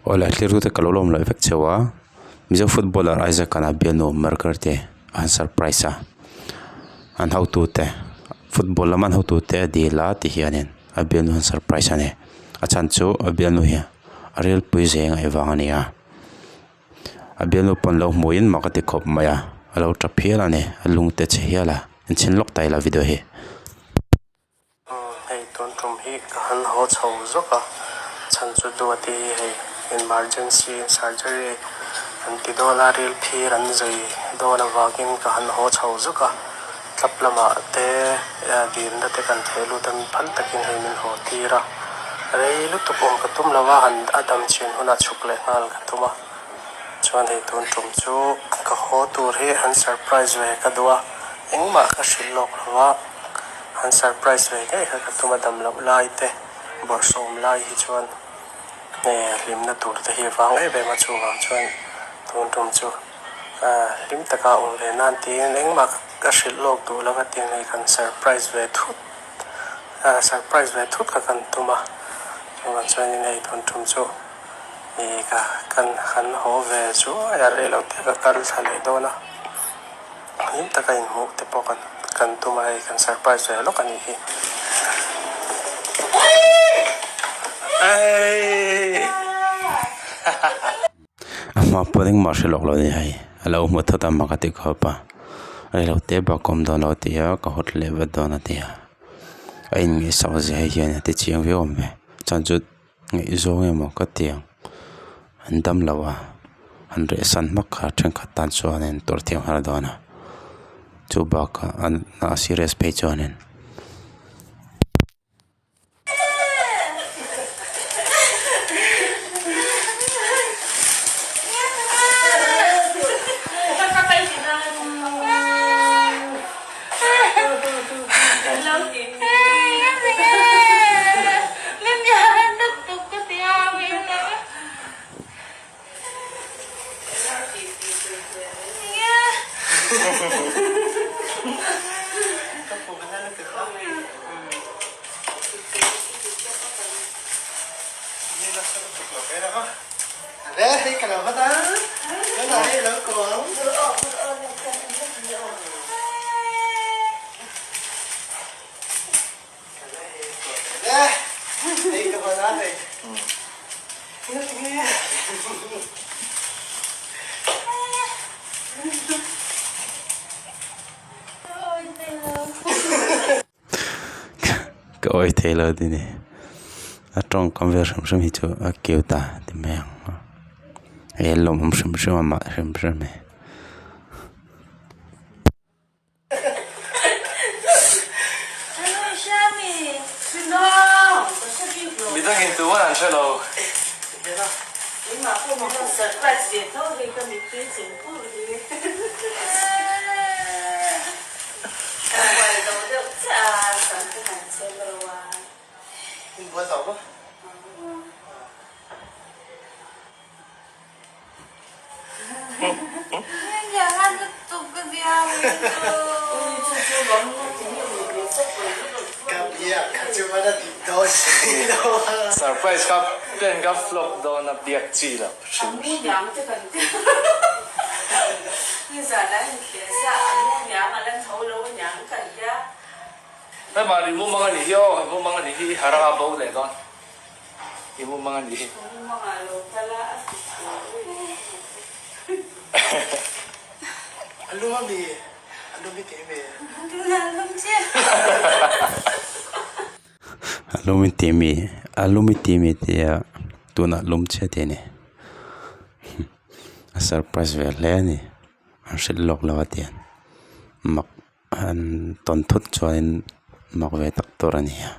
Awle thlir tute ka lo lawm loh vek cheu a Mizo footballer Isaac an a bialnu Marker te a han surprise a an hotute football lama an hotute a dil a ti hianin a bialnu an surprise a ni a chhan chu a bialnu hi a rilpui zeng a vang a ni a a bialnu pawn lo hmuhin mak a ti khawp mai a a lo tap hial a ni a lung te chhe hial a enchhin lawk ta ila video hi. Hei tun tum hi ka han haw chho zawk a, chhan chu duati hi hei emergency surgery an ti dawn a, ril phir an zai dawn avangin ka han haw chho zawk a, tlap lamah te dilna te kan theh lut a, min phal takin hei min haw tir a, rei lutuk awm ka tum lo a, han a dam chhin hunah chhuk leh nghal ka tum a, chuan hei tun tum chu ka haw tur hi han surprise ve ka duh a, engmah ka hrilh lawk lo a. Han surprise ve ngei kha ka tum a dam loh lai te bawrhsawm lai hi chuan nge hlimna tur te hi vang em em a chuvang chuan tun tum chu hlim taka awm ve nan tiin engmah ka hrilh lawk duh lo a tin hei kan surprise ve thut surprise ve thut kha kan tum a chuvang chuanin hei tun tum chu ih ka kan han haw ve chu a rei lo te ka kal thla leh dawn a. Hlim taka inhmuh te pawh kan kan tum a hei kan surprise ve lawk a nih hi. A hma pawh engmah hre lawk lo a ni hei a lo hmu thawt a mak a ti khawp a reilo te bak awm dawn lo a ti a ka hawt leh vat dawn a ti a a inngaihsak zia hei hian a ti chiang viau awm e chuan chu Ngaihzawng emaw ka ti ang an dam lo a an reh san hmak kha thenkhat tan chuanin tawrh thiam har dawn a chu bakah an a serious phei chuanin. Ka awi thei lo tih ni a tawngkam vel hrim hrim hi chu a cute a ti mai ang he lawmawm hrim hrim a mah hrim hrim hi. Surprise kha plan ka flop dawn a biak chi lo hrim hrim. Hema i mumang a nih hi aw, i mumang a nih hi i harh anga bo leh dawn. I mumang a nih hi. A lum i ti mi a lum i ti mi tia tunah lum chiah tih a ni a surprise ve hle a ni an hrilh lawk lo a tiang mak an tawn thut chuanin mak ve tak tur a ni a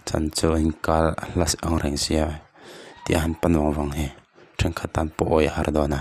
chhan chu inkar a hla ang reng sia tih a han pan vang vang hi thenkhat tan pawh awi a har dawn a.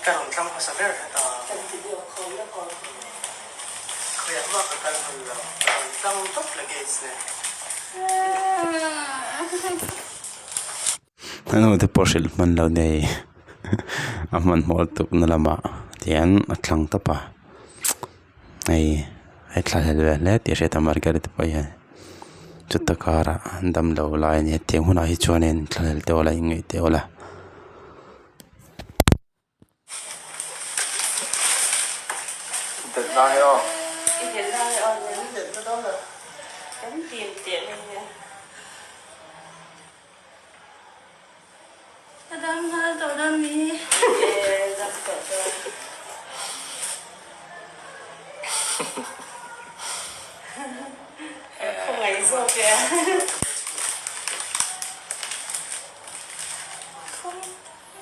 Ka rawn tlang hmasa ber heta. Khawiah mah ka kal hman lo. Ka rawn tlang tawp luggage nen. A nu te pawh hrilh hman lo nei a hmanhmawh lutuk na lamah tihian a tlang tawp a hei a thlahlel ve hle tih a hriat a Margaret pawh hian chuta karah damlo lai a nia tiang hunah hi chuanin thlahlel te awla inngaih te awla.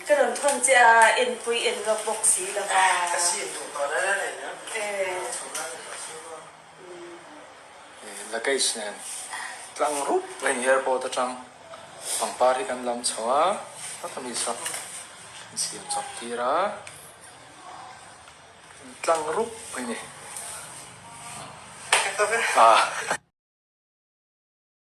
Ka rawn thawn che a, enpui en lawk bawk si lo va. Ka sin duh tawh reng a nei nia. Luggage nen tlang rup a in airport atang pangpar hi kan lam chho a, heta mi sak kan siam chawp tir a, tlang rup a ni.